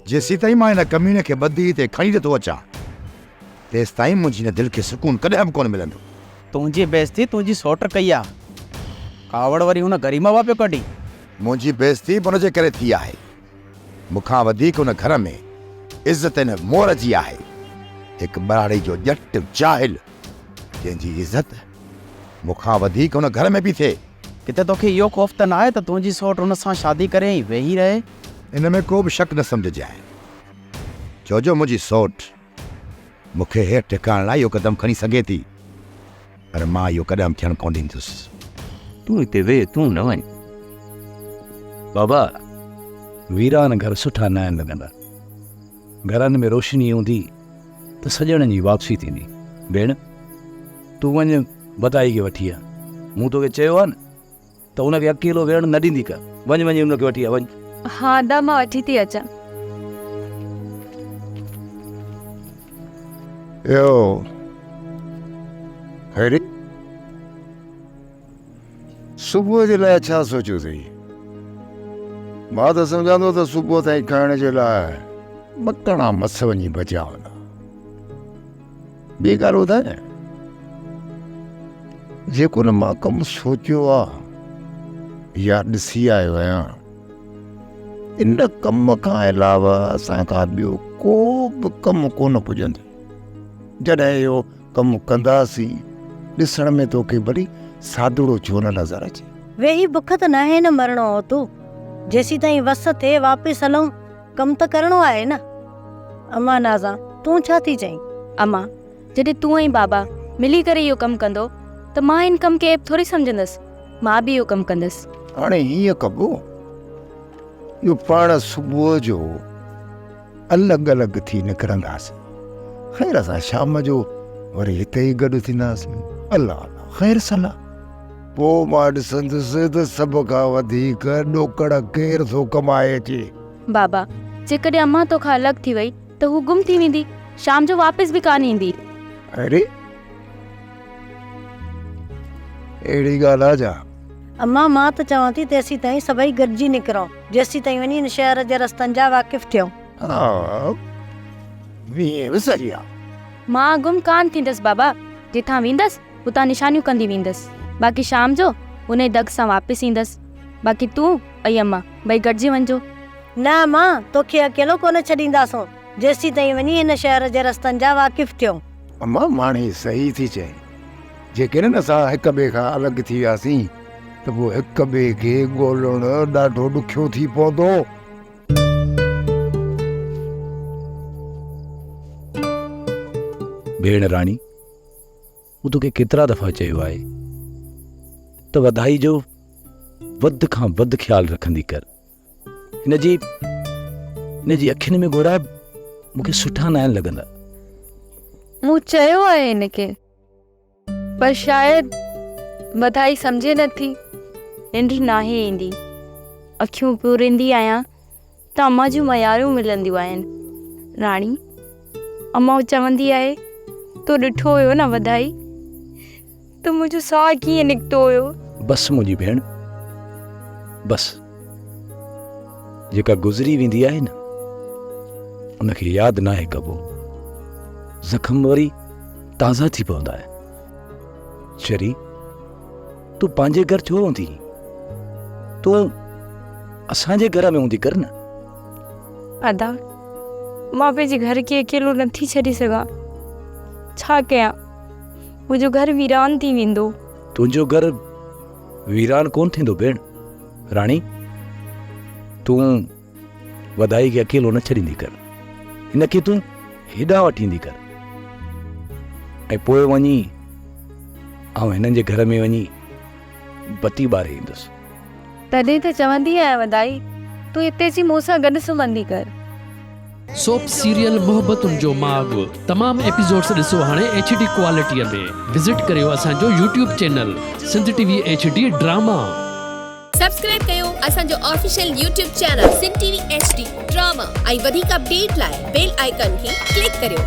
جيسيتائين مان هن ڪميڻي کي ٻڌي هتي کڻي نٿو اچان، تيستائين منهنجي هن دل کي سڪون ڪڏهن به ڪونه ملندو. تنهنجي بيعزتي تنهنجي سئوٽ ڪئي آ. ڪاوڙ وري هن گريما مان پيو ڪڍين. منهنجي بيعزتي به ان جي ڪري ٿي آهي. مون کان وڌيڪ ان گهر ۾ عزت ان مور جي آهي. هڪ ٻهراڙي جو ڄٽ جاهل، جنهن جي عزت مون کان وڌيڪ ان گهر ۾ پئي ٿئي. ڪٿي توکي اهو خوف ته ناهي ته تنهنجي سئوٽ هن سان شادي ڪري ۽ ويهي رهي؟ ان ۾ ڪو به شڪ نه سمجهجانء، ڇو جو منهنجي سئوٽ مون کي هيٺ ٽڪائڻ لاء اهو قدم کڻي سگهي ٿي، پر مان اهو ڪڏهن به ٿيڻ ڪونه ڏيندس. تون هتي ويهه، تون نه وڃ. بابا، ويران گهر سٺا ناهن لڳندا. گهرن ۾ روشني هوندي ته سڄڻن جي واپسي ٿيندي. ڀيڻ، تون وڃ وڌائي کي وٺي آ. مون توکي چيو آ نه ته ان کي اڪيلو ويهڻ نه ڏيندي ڪر. وڃ وڃي ان کي وٺي آ، وڃ. ها ادا مان وٺي ٿي اچان. اهو خيري صبح جي لاء ڇا سوچيو اٿئي؟ مان ته سمجهان ٿو ته صبح تائين کائڻ جي لاء ٻه ڪڻا مس وڃي بچيا هوندا. ٻي ڳالهه ٻڌايان، جيڪو نه مان ڪم سوچيو آ يا ڏسي آيو آهيان، ان ڪم کان علاوه اسان کان ٻيو ڪو به ڪم ڪونه پڄندو. جڏهن اهو ڪم ڪنداسين، ڏسڻ ۾ توکي ڀلي سادڙو ڇو نه نظر اچي. ويهي بک ته ناهي نه مرڻو اوتو، جيسيتائين وس ٿئي واپس هلون، ڪم ته ڪرڻو آهي نه. امان نازان، تون ڇا ٿي چئين؟ امان، جڏهن تون ۽ بابا ملي ڪري اهو ڪم ڪندو ته مان ان ڪم کي عيب ٿوري سمجهندس. مان به اهو ڪم ڪندس. هاڻي هيئن ڪبو جو پاڻ صبح جو الڳ الڳ ٿي نڪرنداسين. خير سان شام جو وري هتي ئي گڏ ٿينداسين. الله الله خير صلاح. پوء مان ڏسندس ته سڀ کان وڌيڪ ڏوڪڙ ڪير ٿو ڪمائي اچي. بابا، جيڪڏهن امان توکان الڳ ٿي وئي ته هو گم ٿي ويندي. شام جو واپس به ڪانه ايندي. اري! اهڙي ڳالهه آ ڇا؟ امان، مان ته چوان ٿي تيسيتائين سڀئي گڏجي نڪرون. جيسيتائين وڃي هن شهر جي رستن جا واقف ٿيون. ها، ويهين به صحيح آ. مان گم ڪانه ٿيندس بابا. جتان ويندس، اتان نشانيون ڪندي ويندس. باقي شام جو انهي دڳ سان واپس ايندس. باقي تون ۽ امان ٻئي گڏجي وڃجو. نه امان، توکي اڪيلو ڪونه ڇڏينداسون. جيسيتائين وڃي هن شهر جي رستن جا واقف ٿيون. امان، ماڻهي صحيح ٿي چئين. جيڪڏهن اسان هڪ ٻئي کان الڳ ٿي وياسين ته پوء هڪ ٻئي کي ڳولڻ ڏاڍو ڏکيو ٿي پوندو. ڀيڻ راڻي، مون توکي ڪيترا دفعا چيو آهي ته وڌائي جو وڌ کان وڌ خيال رکندي ڪر. هن جي هن جي اکين ۾ ڳوڙها مون کي سٺا ناهن لڳندا. مون چيو آهي هن کي پر شايد وڌائي سمجهي نه ٿي. ننڊ ناهي ايندي. اکيون پوريندي آهيان ته امان جون ميارون ملنديون آهن. راڻي، امان چوندي آهي تو ڏٺو هيو نه وڌائي ته منهنجو ساهه ڪيئن نڪتو هيو. بس منهنجي ڀيڻ بس. جيڪا گذري ويندي آهي نه ان کي ياد ناهي ڪبو. زخم وري تازا ٿي پوندا آهن. شري تون پنهنجي گهر ڇو هوندي؟ تون اسان جي گهر ۾ هوندي ڪر نه. ادا مان پنهنجي گهر کي اڪيلو نٿي ڇڏي سگهان. ڇا ڪيان منهنجو گهر ويران ٿي ويندو. تنهنجو گهر ويران ڪونه ٿيندو ڀيڻ. راڻي تون وڌائي کي اڪيلو نه ڇڏيندي ڪر. هن کي تون هيڏانهن وٺي ايندي ڪر ۽ پوء وڃي آئون هنن جي گهر ۾ وڃي بتي ٻاري ايندس. تڏهن ته چوندي آهيان وڌائي تون هتي اچي مون سان گڏ سمهندي ڪر. سوپ سيريل محبتن جو ماڳ تمام ايپيسوڊس ڏسو هاڻي ايڇ ڊي ڪوالٽي ۾ وزٽ ڪريو اسان جو YouTube channel Sindh T V H D drama. Subscribe ڪيو اسان جو official YouTube channel Sindh T V H D drama ۽ وڌيڪ اپڊيٽ لاء بيل آئيڪان کي ڪلڪ ڪريو.